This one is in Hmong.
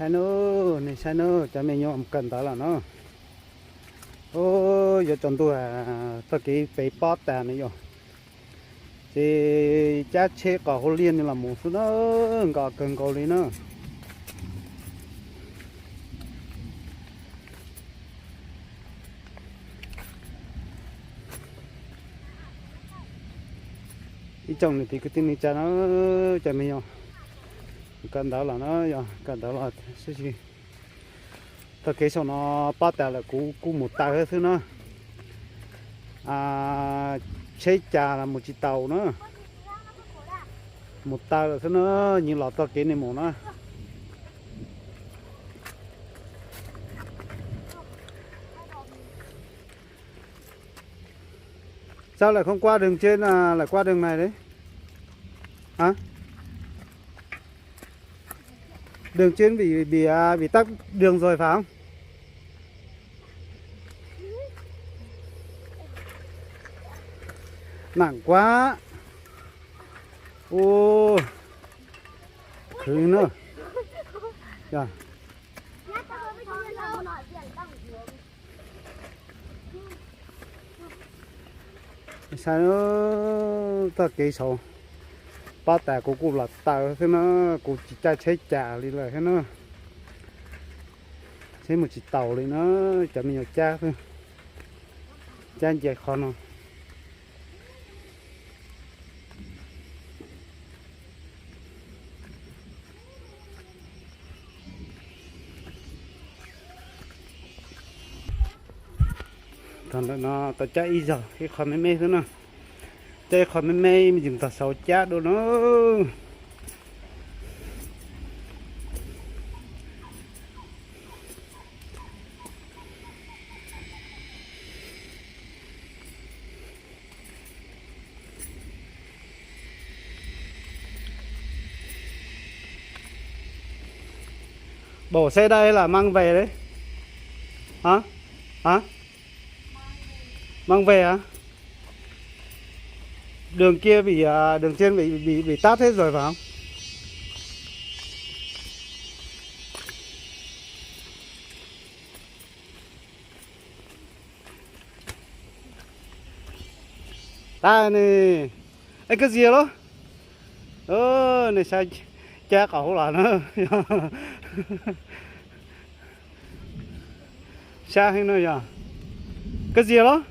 Saib nawb, nej saib nawb, cov me nyuam mus kawm ntawv lawm na. Yuav tsaus ntuj, txoj kev pem pob tas no yog, ces cab tsheb qos hauv liaj no los mus xwb na, nkos kawg nkaus li na. Ib tsoom niam txiv kwv tij neej tsa na, cov me nyuam kawm ntawv los na, yog kawm ntawv los sib si. Txoj kev saum no pob tas lawm, kuv kuj mus taw xwb na. Tsheb cas los mus tsis taus na, mus taw lawm xwb na, nyias los txoj kev nej mus na. Sao lại không qua đường trên, à, lại qua đường này đấy? Hả? Đường trên bị, bị, à, bị tắc đường rồi phải không? Nặng quá. Ô, khứ nữa. Kìa. Saib txoj kev saud, pob tas kuv kuj los taw xwb na, kuv tsis caij tsheb cas li lawm thiab na. Tsheb mus tsis taus li na, cov me nyuam cab xwb, cab nce qhov no. Thaum ntawm no tau cab ib zaug, ib qho me me xwb na. Cab ib qho me me me ntsis tog saud cab dua na. Bộ xe đây là mang về đấy. Hả? Hả? Mang về hả? Đường kia bị, à, đường trên bị, bị, bị tắc hết rồi phải không? Tag ne. Es koj ziag los? Nej saib, cab qos hauv los na. Sab heev no yog. Koj ziag los?